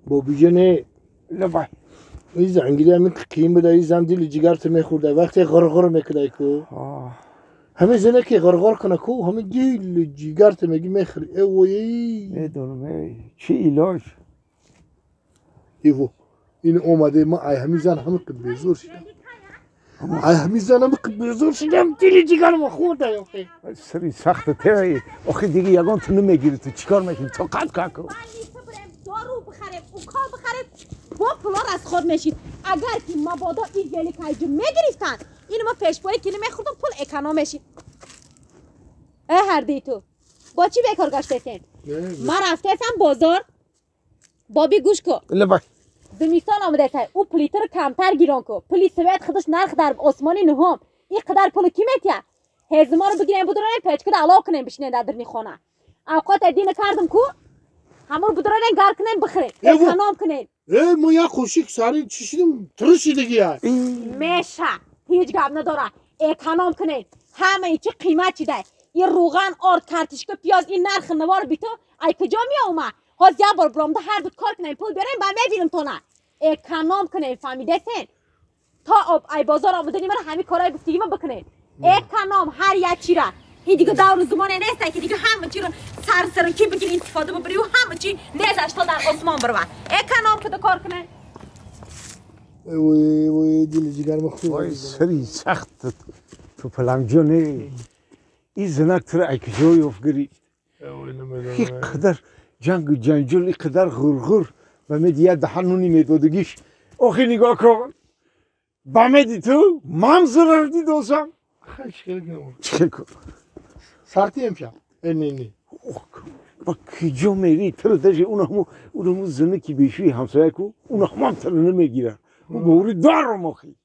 Бобиҷоне лабай ин зангири ҳамин қим буда, ин зан дили ҷигарто мехӯрда, вақте ғурғур мекудай ку. Ҳамин зане ки ғурғур куна ку, ҳамин дили ҷигарто меги мехӯри. Э вой. Медонам, чӣ илоҷ? Иво ин омаде, ма ай ҳамин зан ҳамин қид безор шидам. Ай ҳамин зан ҳамин қид безор шидам, дили ҷигарма хӯрда охе. Сари сахт те, охе диги ягон ту намегири, ту чикор мекунӣ? Тоқат каку. Дору бихарем, укол бихарем, бо пулор аз худ мешид. Агар ки мабодо ин геликайҷу мегирифтанд, ин ма пешпои кили мехӯрдум, пул эконом мешид. Э ҳардии ту бо чӣ бекор гаштесен? Ма рафтесам бозор. Боби гӯш ку. Лабай. Зимистон омадесай, ӯ плитаро камтар гирон ку. Пули свет худаш нарх дар осмони нуҳум. Ин қадар пулу кӣ метия? Ҳезумаро бигирем, будуронем, печкада алов кунем, бишинем дар дарни хона. Авқоте дина кардум ку, ҳамон будуронем, гар кунем, бихӯрем, эконом кунем. Э, мо як қошиқ сари чишидим, тиришидагия. Меша, ҳеҷ гап надора. Эконом кунем. Ҳамаи чи қимат чидай. Ин рӯған, орд, картишка, пиёз, ин нархи навор бито, ай куҷо меома? Ҳоз як бор биромда ҳар дуд кор кунем, пул биёрем, ба мебинем тона. Эконом кунем, фаҳмидесен? То об ай бозор омадани мара ҳамин корҳои гуфтигима бикунем. Эконом ҳар як чира. Ин дига давру замоне нест, ки дига ҳама чиро сарсаракӣ бигири, истифода бибарӣ, ҳама чи незаш то дар осмон бирава. Эконом куда кор кунем. Вой вой, дили ҷигарма хӯрд. Вой сари сахт ту палангҷоне. Ин занак туро ай куҷо ёфт гирифт? Ин қадар ҷангу ҷанҷол, ин қадар ғурғур ба меди як даҳан нуни медодагиш. Охи нигоҳ кун, ба меди ту ман зарар дидосам. Чӣ кун? Сарти имшаб. Э не не. Ба куҷо мерӣ? Туро даже унаму зане ки бешӯи ҳамсоя ку, унамам туро намегирад. Ӯ боварӣ дорам охи.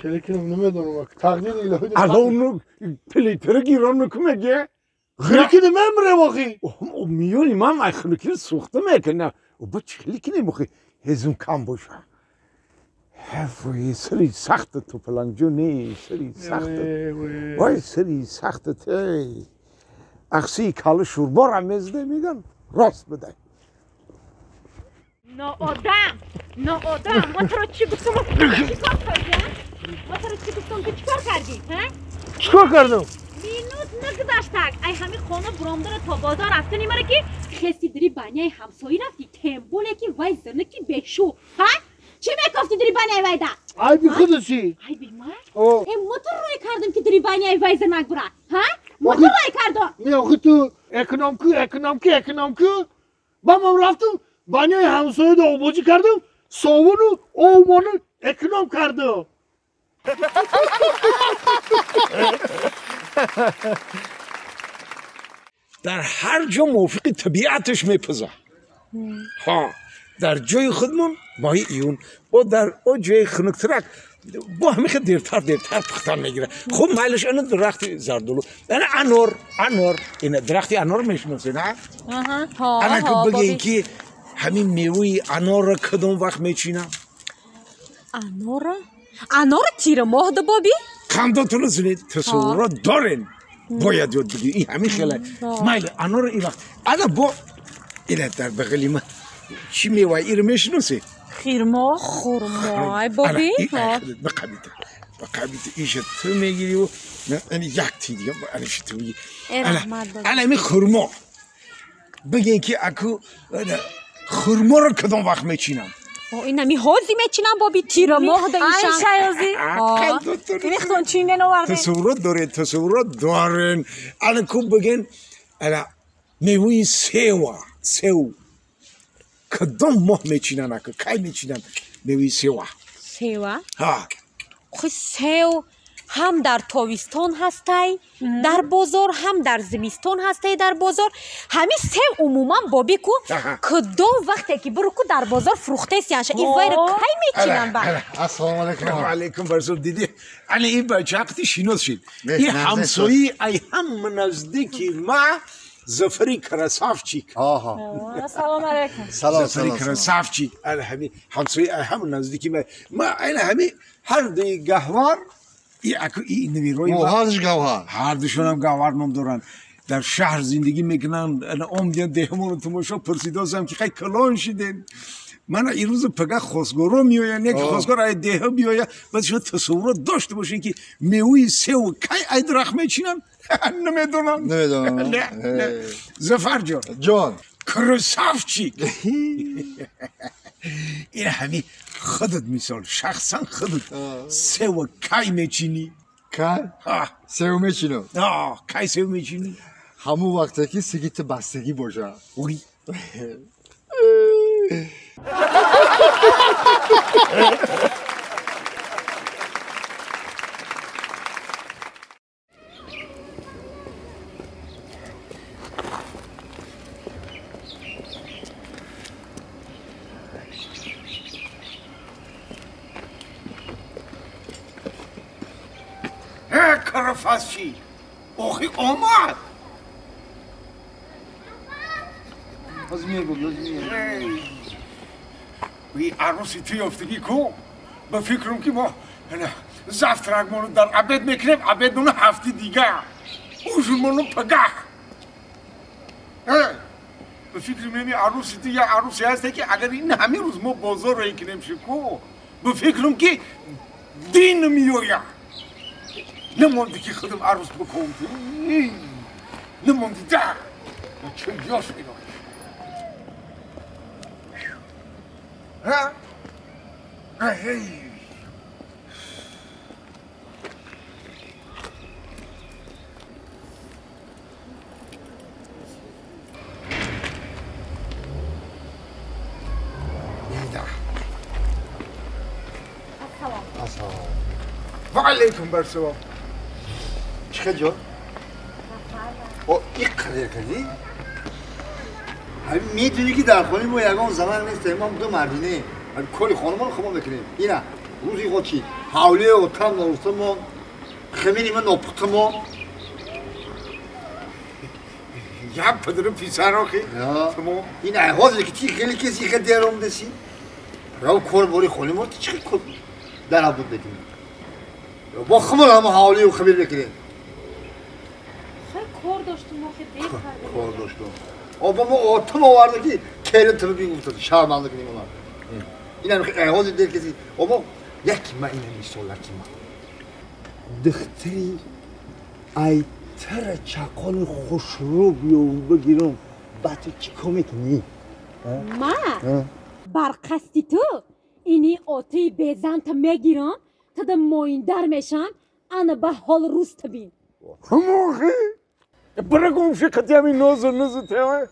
Хеле кунам намедонам. Тақдири илоҳӣ. Алон плитера гирон накун меге. Хеле кунам мемирам охи. Миёни ман ай хунукиро сӯхта мекунам. Ба чӣ хеле кунем охи? Ҳезум кам боша. Вой сари сахт ту палангҷоне, сари сахт. Вой сари сахт эй. Ақсии кала шӯрборам мезада меган, рост бидай. Ноодам, ноодам, ма туро чӣ гуфтам? Чикор кардӣ? Ма туро чӣ гуфтам, ки чикор кардӣ? Чикор кардам? Минут нагузаштак, ай ҳамин хона буромдара то бозор рафтани мара ки хести дири баняи ҳамсоӣ рафтӣ, темболе ки вай зана ки бешу. Ҳа? Чӣ мекофти дири баняи вайда? Айби худо чӣ? Айби ман? Э, мо ту рӯй кардам ки дири баняи вай занак бура. Ҳа? Мо ту рӯй кардам. Не, охи ту эконом ку, эконом ку, эконом ку. Ба ман рафтам, баняи ҳамсояда обозӣ кардам, совуну овмону эконом кардам. Дар ҳар ҷо мувофиқи табиаташ мепаза. Ҳа, дар ҷои худмон моҳи июн, бо дар о ҷои хунуктарак бо ҳамин дертар дертар пухтан мегирад. Хуб, майлаш ана дарахти зардолу, ана анор, анор, ина дарахти анор мешиносед, а? Ана ки бигӯем ки ҳамин меваи анорро кадом вақт мечинам? Анора? Анора тирамоҳ да, боби? Қандотонро зинед, тасаввурот дорен. Бояд ёд бигиред. Ин ҳамин хеле. Майли, анорро ин вақт. Ана бо ина дар бағали ма чӣ мева иро мешиносед? Хирмо, хурмо, ай боби. Бақабита. Бақабита иша ту мегириву ана як ти дига ана ши ту мегири. Ана ҳамин хурмо. Бигӯен ки аку хурморо кадом вақт мечинам? Ин ҳами ҳози мечинам, боби, тирамоҳ да ишам. Ай шаёзи. Мехтон чинген овардем. Тасаввурот доред, тасаввурот дорен. Ана ку бигӯен, ана меваи сева, сев. Кадом моҳ мечинанд аку? Кай мечинанд меваи сева? Сева? Ҳа. Охи сев ҳам дар тобистон ҳастай дар бозор, ҳам дар зимистон ҳастай дар бозор. Ҳамин сев умуман, боби, ку кудом вақте ки буру ку дар бозор фурӯхтесиянша. Ин вайро кай мечинанд ба? Ассалому алайкум. Ва алайкум барсул. Диди, ана ин бача вақти шинос шид. Ин ҳамсоии ай ҳама наздики ма Зафари Красавчик. Ассалому алайкум. Салом. Зафари Красавчик. Ана ҳами ҳамсоии ай ҳама наздики ма. Ма ана ҳами ҳар дуи гаҳвор, и аку и навирои ма. Ҳардуш гавҳар. Ҳардушонам гавҳар ном доранд. در شهر زندگی میکنن آمدن دهمون رو تماشا پرسیدازم که خیلی کلان شدین من این روز پگه خواستگارا میآین یک خواستگار ای ده بیاید بعد شما تصور داشته باشین که میوه سه و کی ای درخت میچینن نمیدونم نمیدونم نه نه ظفر جان جان красавчик این همین خودت مثال شخصا خودت سه و کی میچینی کی سه و میچینم کی سه و میچینی همون وقتی که سگیت بستگی باشه وی کرفسچی آخی آمد باز میای باز میای وی عروسی توی افتگی کو به فکرم که ما زفترک مانو در عبد میکنیم عبد مانو هفته دیگه اوشون مانو پگه به فکر میمی عروسی توی عروسی هسته که اگر این همین روز ما بازار رو کنیم شکو به فکرم که دین میآید نماندی که خودم عروس بکنم نماندی ده چه یاش اینا ها هی و علیکم بر سلام چه جان؟ او این قدر کردی؟ همین میدونی که در خانه ما یگان زمان نیست ما دو مردینه همین کلی خانمان خما میکنیم اینه روزی خود چی؟ حوله و تم نرسته ما خمینی ما نپخته ما یه پدر پیسر آخی این احوازی که تی خیلی کسی خیلی دیرم دسی رو کار باری خانه ما چی کار در عبود بکنیم با خمال همه حوالی و خمیر بکنیم خیلی کار داشتم ما خیلی دیر کردیم کار داشتم آبا ما آتم آورده که کلیم تبه بیم گفتد شرمنده کنیم اونا این هم احواز دل کسی آبا یکی من این هم سوال که من دختری ایتر چقال خوشرو بیام بگیرم بعد چی کار میکنی؟ من بر قصدی تو اینی آتی بیزن تا میگیرم تا در ماین میشم انا به حال روز تبین هموخی برگم فقط همین نوز و نوز تیمه